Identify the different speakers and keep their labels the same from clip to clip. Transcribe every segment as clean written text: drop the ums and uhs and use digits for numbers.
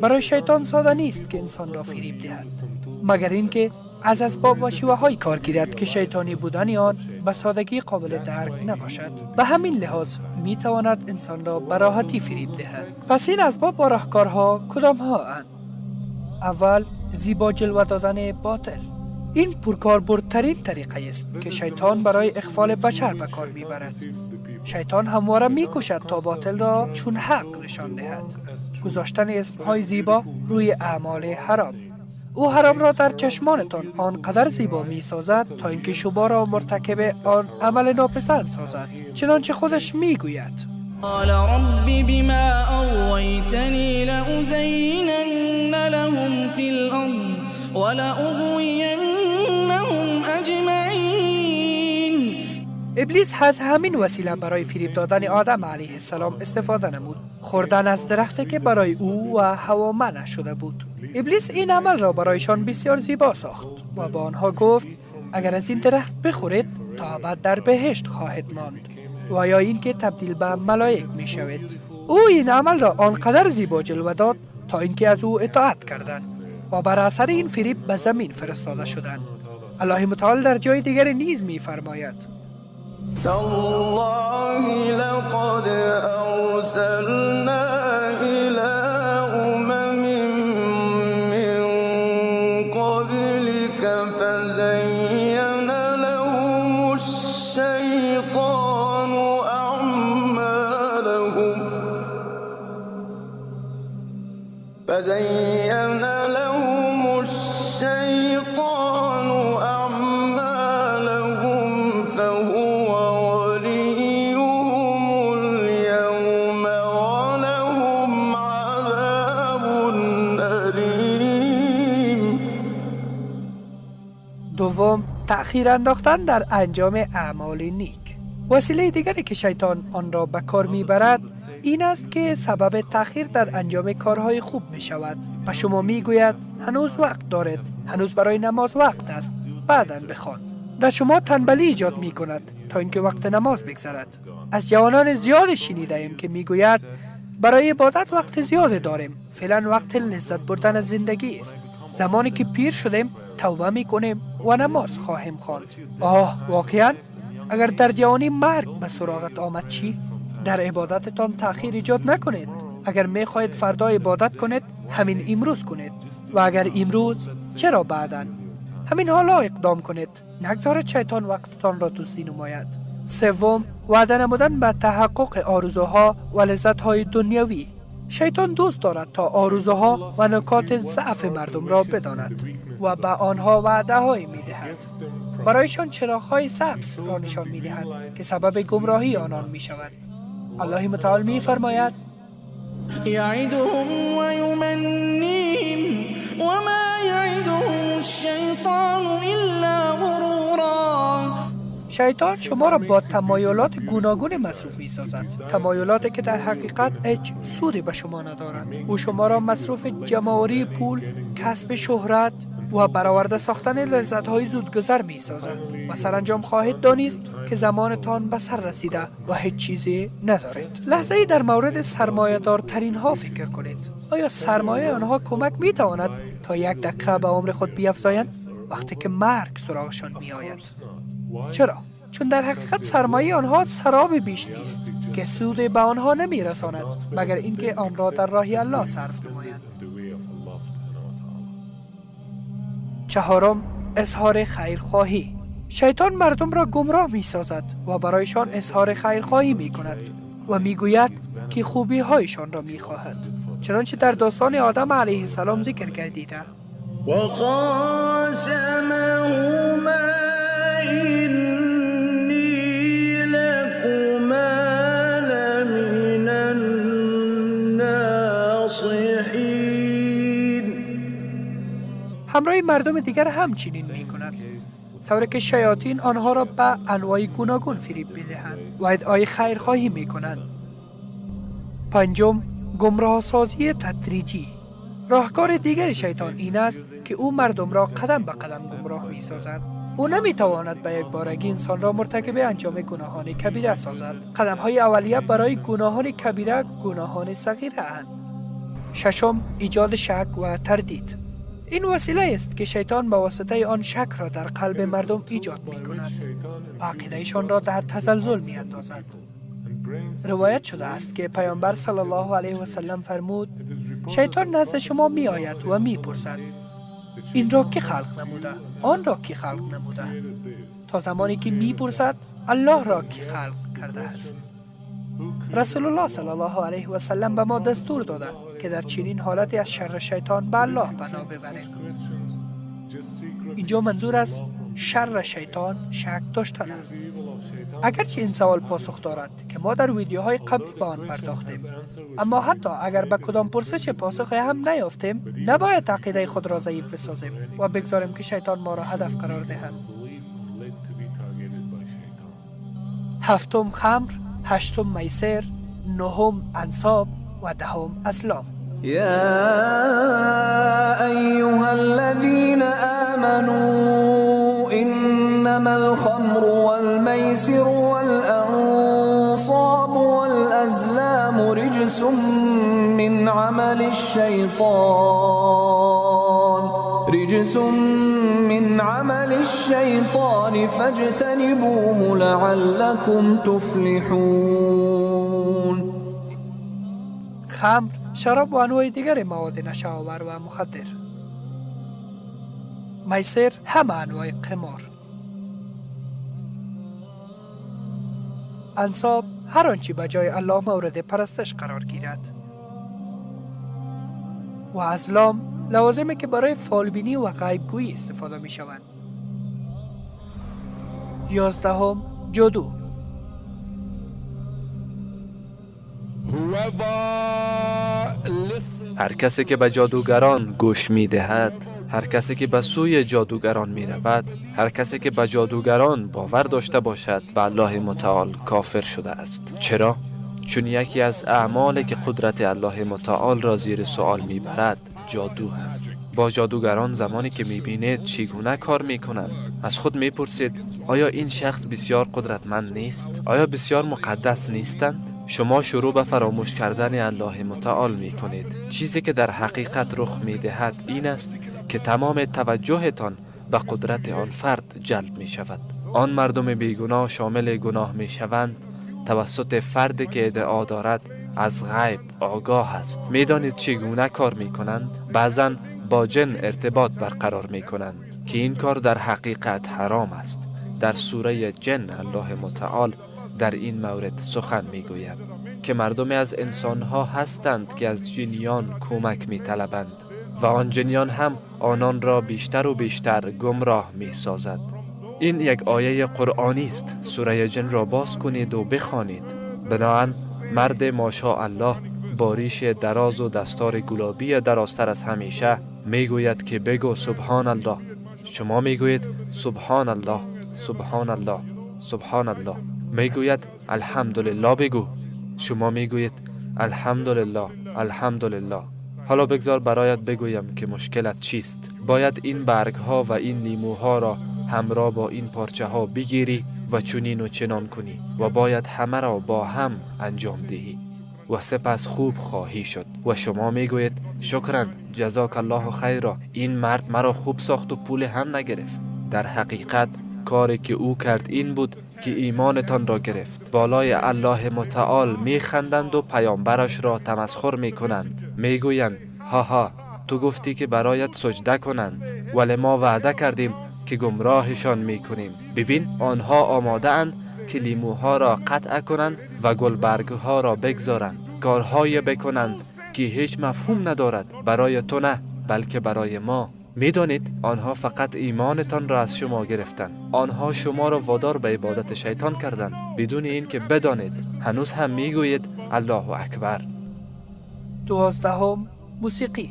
Speaker 1: برای شیطان ساده نیست که انسان را فریب دهد، مگر اینکه از اسباب و شیوه های کار گیرد که شیطانی بودن آن به سادگی قابل درک نباشد. به همین لحاظ می تواند انسان را به راحتی فریب دهد. پس این اسباب و راهکارها کدام ها اند؟ اول، زیبا جلوه دادن باطل. این پرکاربردترین طریقه است که شیطان برای اغفال بشر به کار میبرد. شیطان همواره میکوشد تا باطل را چون حق نشان دهد. گذاشتن اسمهای زیبا روی اعمال حرام. او حرام را در چشمانتان آنقدر زیبا میسازد تا اینکه شما را مرتکب آن عمل ناپسند سازد، چنانچه خودش میگوید:
Speaker 2: قال رب بما اغویتنی لأزینن لهم فی الارض ولأغوینهم اجمعین.
Speaker 1: ابلیس از همین وسیله برای فریب دادن آدم علیه السلام استفاده نمود. خوردن از درختی که برای او و حوا منع شده بود. ابلیس این عمل را برایشان بسیار زیبا ساخت و با آنها گفت اگر از این درخت بخورید تا ابد در بهشت خواهید ماند و یا اینکه تبدیل به ملائک می شوید. او این عمل را آنقدر زیبا جلوه داد تا اینکه از او اطاعت کردند و بر اثر این فریب به زمین فرستاده شدند. الله متعال در جای دیگر نیز می فرماید:
Speaker 2: تالله لقد ارسلنا الى امم من قبلك فزین لهم الشیطان اعمالهم فزین لهم الشیطان اعمالهم فهو وليهم اليوم ولهم عذاب أليم.
Speaker 1: دوم، تأخیر انداختن در انجام اعمال نیک. وسیله دیگری که شیطان آن را به کار میبرد این است که سبب تأخیر در انجام کارهای خوب می شود. به شما می گوید هنوز وقت دارید، هنوز برای نماز وقت است، بعداً بخوان. در شما تنبلی ایجاد می کند تا اینکه وقت نماز بگذرد. از جوانان زیاد شنیده ایم که می گوید برای عبادت وقت زیاد داریم، فعلا وقت لذت بردن از زندگی است. زمانی که پیر شدیم توبه می کنیم و نماز خواهیم خواند. آه، واقعا؟ اگر در جوانی مرگ به سراغت آمد چی؟ در عبادتتان تأخیر ایجاد نکنید. اگر می خواهید فردا عبادت کنید، همین امروز کنید. و اگر امروز، چرا بعداً؟ همین حالا اقدام کنید. نگذارید شیطان وقتتان را دزدی نماید. سوم، وعده نمودن به تحقق آرزوها و لذت‌های دنیوی. شیطان دوست دارد تا آرزوها و نکات ضعف مردم را بداند و به آنها وعده های می دهد. برایشان چراغ‌های سبز را نشان می دهد که سبب گمراهی آنان می شود. الله متعال می فرماید:
Speaker 2: یعدهم و یمنیهم و ما یعدهم الشیطان الا غرورا.
Speaker 1: شیطان شما را با تمایلات گوناگون مصروف می سازد، تمایلاتی که در حقیقت هیچ سودی به شما ندارد. او شما را مصروف جمع‌آوری پول، کسب شهرت و برآورده ساختن لذت‌های زودگذر می سازد و سرانجام خواهید دانست که زمانتان به سر رسیده و هیچ چیزی ندارید. لحظه ای در مورد سرمایه‌دارترین ها فکر کنید. آیا سرمایه آنها کمک می تواند تا یک دقیقه به عمر خود بیفزایند وقتی که مرگ سراغشان می آید؟ چرا؟ چون در حقیقت سرمایه آنها سراب بیش نیست که سود به آنها نمی رساند مگر اینکه آن را در راه الله صرف نمایند. چهارم، اظهار خیرخواهی. شیطان مردم را گمراه می سازد و برایشان اظهار خیرخواهی می کند و می گوید که خوبی هایشان را می خواهد، چنانچه در داستان آدم علیه السلام ذکر گردیده.
Speaker 2: وقاسمهما إني لكما لمن الناصحین.
Speaker 1: همراه مردم دیگر همچنین می کند، طوری که شیاطین آنها را به انواع گوناگون فریب می‌دهند و ادعای خیرخواهی می‌کنند. پنجم، گمراه سازی تدریجی. راهکار دیگر شیطان این است که او مردم را قدم به قدم گمراه می‌سازد. او نمی‌تواند به یک بارگی انسان را مرتکب انجام گناهان کبیره سازد. قدم‌های اولیه برای گناهان کبیره گناهان صغیره اند. ششم، ایجاد شک و تردید. این وسیله است که شیطان به واسطه آن شک را در قلب مردم ایجاد می کند و عقیدهشان را در تزلزل می اندازد. روایت شده است که پیامبر صلی الله علیه و سلم فرمود: شیطان نزد شما می آید و می پرسد این را کی خلق نموده، آن را کی خلق نموده، تا زمانی که می پرسد الله را کی خلق کرده است. رسول الله صلی الله علیه و سلم به ما دستور داده که در چنین حالتی از شر شیطان به الله پناه ببریم. اینجا منظور از شر شیطان شک داشتن است. اگرچه این سوال پاسخ دارد که ما در ویدیوهای قبلی به آن پرداختیم، اما حتی اگر به کدام پرسش پاسخ هم نیافتیم، نباید عقیده خود را ضعیف بسازیم و بگذاریم که شیطان ما را هدف قرار دهد. هفتم خمر، هشتم میسر، نهم انصاب و دهم ازلام.
Speaker 3: یا ایها الذین آمنوا انما الخمر والمیسر والانصاب والازلام رجس من عمل الشیطان فاجتنبوه لعلكم تفلحون.
Speaker 1: خمر، شراب و انواع دیگر مواد نشه‌آور و مخدر. میسر، همه انواع قمار. انصاب، هر آنچه به جای الله مورد پرستش قرار گیرد. و ازلام، لوازمی که برای فالبینی و غیبگویی استفاده می شوند. 11، جادو.
Speaker 4: هر کسی که به جادوگران گوش می دهد، هر کسی که به سوی جادوگران می رود، هر کسی که به جادوگران باور داشته باشد، به الله متعال کافر شده است. چرا؟ چون یکی از اعمالی که قدرت الله متعال را زیر سوال می برد جادو است. با جادوگران زمانی که می بینید چگونه کار می کنند، از خود می پرسید آیا این شخص بسیار قدرتمند نیست؟ آیا بسیار مقدس نیستند؟ شما شروع به فراموش کردن الله متعال می کنید. چیزی که در حقیقت رخ می دهد این است که تمام توجهتان به قدرت آن فرد جلب می شود. آن مردم بیگناه شامل گناه می شوند توسط فردی که ادعا دارد از غیب آگاه است. میدانید چگونه کار می کنند؟ بعضا با جن ارتباط برقرار می کنند که این کار در حقیقت حرام است. در سوره جن الله متعال در این مورد سخن می گوید که مردم از انسانها هستند که از جنیان کمک می طلبند و آن جنیان هم آنان را بیشتر و بیشتر گمراه می سازد. این یک آیه قرآنی است. سوره جن را باز کنید و بخوانید. بناهن مرد ماشاءالله با ریش دراز و دستار گلابی درازتر از همیشه میگوید که بگو سبحان الله. شما میگویید سبحان الله، سبحان الله، سبحان الله. میگوید الحمدلله بگو. شما میگویید الحمدلله، الحمدلله. حالا بگذار برایت بگویم که مشکلت چیست. باید این برگ ها و این لیموها را همراه با این پارچه ها بگیری و چنین و چنان کنی و باید همه را با هم انجام دهی و سپس خوب خواهی شد. و شما میگویید شکرا، جزاک الله خیرا، این مرد مرا خوب ساخت و پول هم نگرفت. در حقیقت کاری که او کرد این بود که ایمانتان را گرفت. بالای الله متعال میخندند و پیامبرش را تمسخر میکنند. میگویند هاها، تو گفتی که برایت سجده کنند، ولی ما وعده کردیم که گمراهشان میکنیم. ببین آنها آماده اند که لیموها را قطع کنند و گلبرگها را بگذارند، کارهای بکنند که هیچ مفهوم ندارد، برای تو نه بلکه برای ما. میدانید آنها فقط ایمانتان را از شما گرفتند. آنها شما را وادار به عبادت شیطان کردند بدون اینکه بدانید. هنوز هم میگویید الله اکبر.
Speaker 1: 12، موسیقی.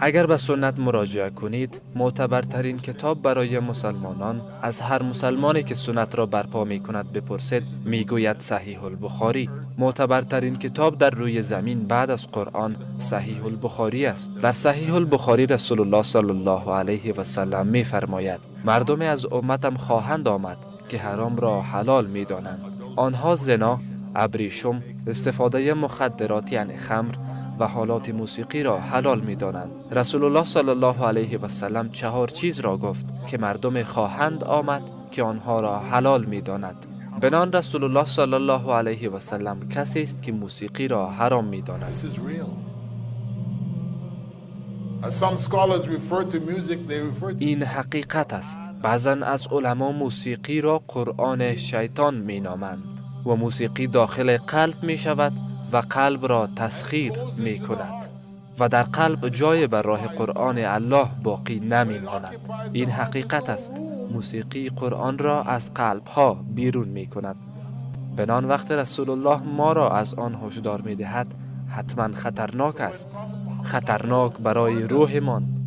Speaker 4: اگر به سنت مراجعه کنید، معتبرترین کتاب برای مسلمانان، از هر مسلمانی که سنت را برپا می کند بپرسید، می گوید صحیح البخاری. معتبرترین کتاب در روی زمین بعد از قرآن صحیح البخاری است. در صحیح البخاری رسول الله صلی الله علیه و سلم می فرماید مردم از امتم خواهند آمد که حرام را حلال می دانند. آنها زنا، ابریشم، استفاده مخدرات یعنی خمر و حالات موسیقی را حلال می دانند. رسول الله صلی الله علیه و سلم 4 چیز را گفت که مردم خواهند آمد که آنها را حلال می داند. بنان رسول الله صلی الله علیه و سلم کسی است که موسیقی را حرام می داند.
Speaker 5: This is real. As some scholars refer to music, they refer to
Speaker 4: این حقیقت است. بعضا از علما موسیقی را قرآن شیطان می نامند و موسیقی داخل قلب می شود و قلب را تسخیر می کند و در قلب جای بر راه قرآن الله باقی نمی ماند. این حقیقت است. موسیقی قرآن را از قلب ها بیرون می کند. بنان وقت رسول الله ما را از آن هشدار می دهد، حتما خطرناک است. خطرناک برای روحمان.